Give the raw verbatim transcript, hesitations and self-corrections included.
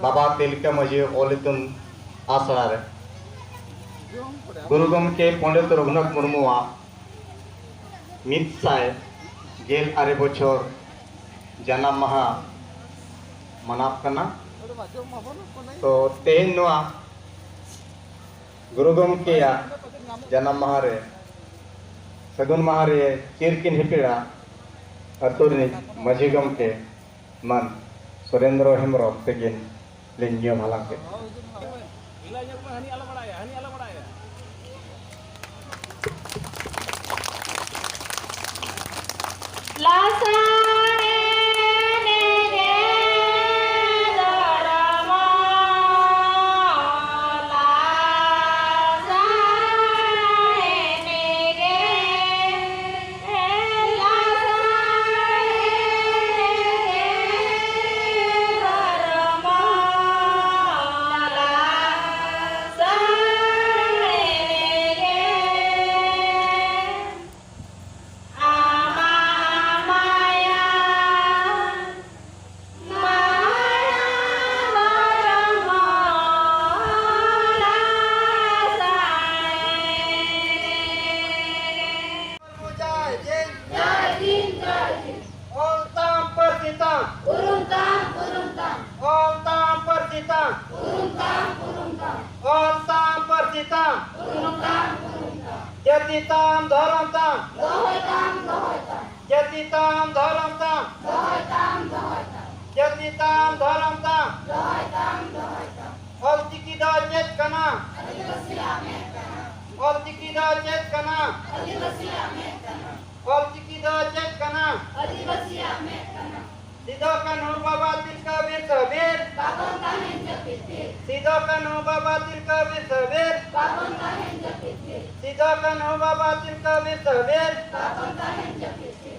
ᱵᱟᱵᱟ ᱛᱤᱞᱠᱟᱹ ᱢᱟᱹᱡᱷᱤ ᱚᱞ ᱤᱛᱩᱱ ᱟᱥᱲᱟ ᱨᱮ ᱜᱩᱨᱩ ᱜᱚᱢᱠᱮ ᱯᱚᱱᱰᱤᱛ ᱨᱚᱜᱷᱩᱱᱟᱛᱷ ᱢᱩᱨᱢᱩᱣᱟᱜ ᱢᱤᱫ ᱥᱟᱭ ᱜᱮᱞ ᱟᱨᱮ ᱵᱚᱪᱷᱚᱨ ᱡᱟᱱᱟᱢ ᱢᱟᱦᱟ ᱢᱟᱱᱟᱣ ᱠᱟᱱᱟ᱾ ᱛᱚ ᱛᱮᱦᱮᱧ ᱱᱚᱣᱟ ᱜᱩᱨᱩ ᱜᱚᱢᱠᱮᱭᱟᱜ ᱡᱟᱱᱟᱢ ᱢᱟᱦᱟ ᱨᱮ ᱥᱟᱹᱜᱩᱱ ᱢᱟᱦᱟ ᱨᱮ ᱪᱤᱨ ᱠᱤᱱ ᱦᱤᱯᱤᱲᱟ ᱟᱹᱛᱩ ᱨᱤᱱᱤᱡ ᱢᱟᱹᱡᱷᱤ ᱜᱚᱢᱠᱮ ᱢᱟᱱ ᱥᱩᱨᱮᱱᱫᱨᱚ ᱦᱮᱢᱵᱨᱚᱢ ᱛᱟᱹᱠᱤᱱ ᱞᱤᱧ ᱧᱩᱢ ᱦᱟᱞᱟᱝ ᱠᱮᱫ᱾ ᱡᱟᱹᱛᱤ ᱛᱟᱢ, ᱫᱷᱚᱨᱚᱢ ᱛᱟᱢ, ᱫᱚᱦᱚᱭ ᱛᱟᱢ, ᱫᱚᱦᱚᱭ ᱛᱟᱢ᱾ ᱡᱟᱹᱛᱤ ᱛᱟᱢ, ᱫᱷᱚᱨᱚᱢ ᱛᱟᱢ, ᱫᱚᱦᱚᱭ ᱛᱟᱢ, ᱫᱚᱦᱚᱭ ᱛᱟᱢ᱾ ᱡᱟᱹᱛᱤ ᱛᱟᱢ, ᱫᱷᱚᱨᱚᱢ ᱛᱟᱢ, ᱫᱚᱦᱚᱭ ᱛᱟᱢ, ᱫᱚᱦᱚᱭ ᱛᱟᱢ᱾ ᱚᱞᱪᱤᱠᱤ ᱫᱚ ᱪᱮᱫ ᱠᱟᱱᱟ? ᱟᱹᱫᱤᱵᱟᱹᱥᱤᱭᱟᱜ ᱢᱮᱫ ᱠᱟᱱᱟ᱾ ᱚᱞᱪᱤᱠᱤ ᱫᱚ ᱪᱮᱫ ᱠᱟᱱᱟ? ᱟᱹᱫᱤᱵᱟᱹᱥᱤᱭᱟᱜ ᱢᱮᱫ ᱠᱟᱱᱟ᱾ ᱚᱞᱪᱤᱠᱤ ᱫᱚ ᱪᱮᱫ ᱠᱟᱱᱟ? ᱟᱹᱫᱤᱵᱟᱹᱥᱤᱭᱟᱜ ᱢᱮᱫ ᱠᱟᱱᱟ᱾ ᱥᱤᱫᱚ ᱠᱟᱹᱱᱦᱩ ᱵᱟᱵᱟ ᱛᱤᱞᱠᱟᱹ ᱵᱤᱨᱥᱟᱹ ᱵᱤᱨ᱾ ᱵᱟᱵᱚᱱ ᱛᱟᱦᱮᱱ ᱡᱟᱹᱯᱤᱫ ᱛᱷᱤᱨ᱾ ᱥᱤᱫᱚ ᱠᱟᱹᱱᱦᱩ ᱵᱟᱵᱟ ᱛᱤᱞᱠᱟᱹ ᱵᱤᱨᱥᱟᱹ ᱵᱤᱨ᱾ ᱵᱟᱵᱚᱱ ᱛᱟᱦᱮᱱ ᱡᱟᱹᱯᱤᱫ ᱛᱷᱤᱨ᱾ ᱥᱤᱫᱚ ᱠᱟᱹᱱᱦᱩ ᱵᱟᱵᱟ ᱛᱤᱞᱠᱟᱹ ᱵᱤᱨᱥᱟᱹ ᱵᱤᱨ᱾ ᱵᱟᱵᱚᱱ ᱛᱟᱦᱮᱱ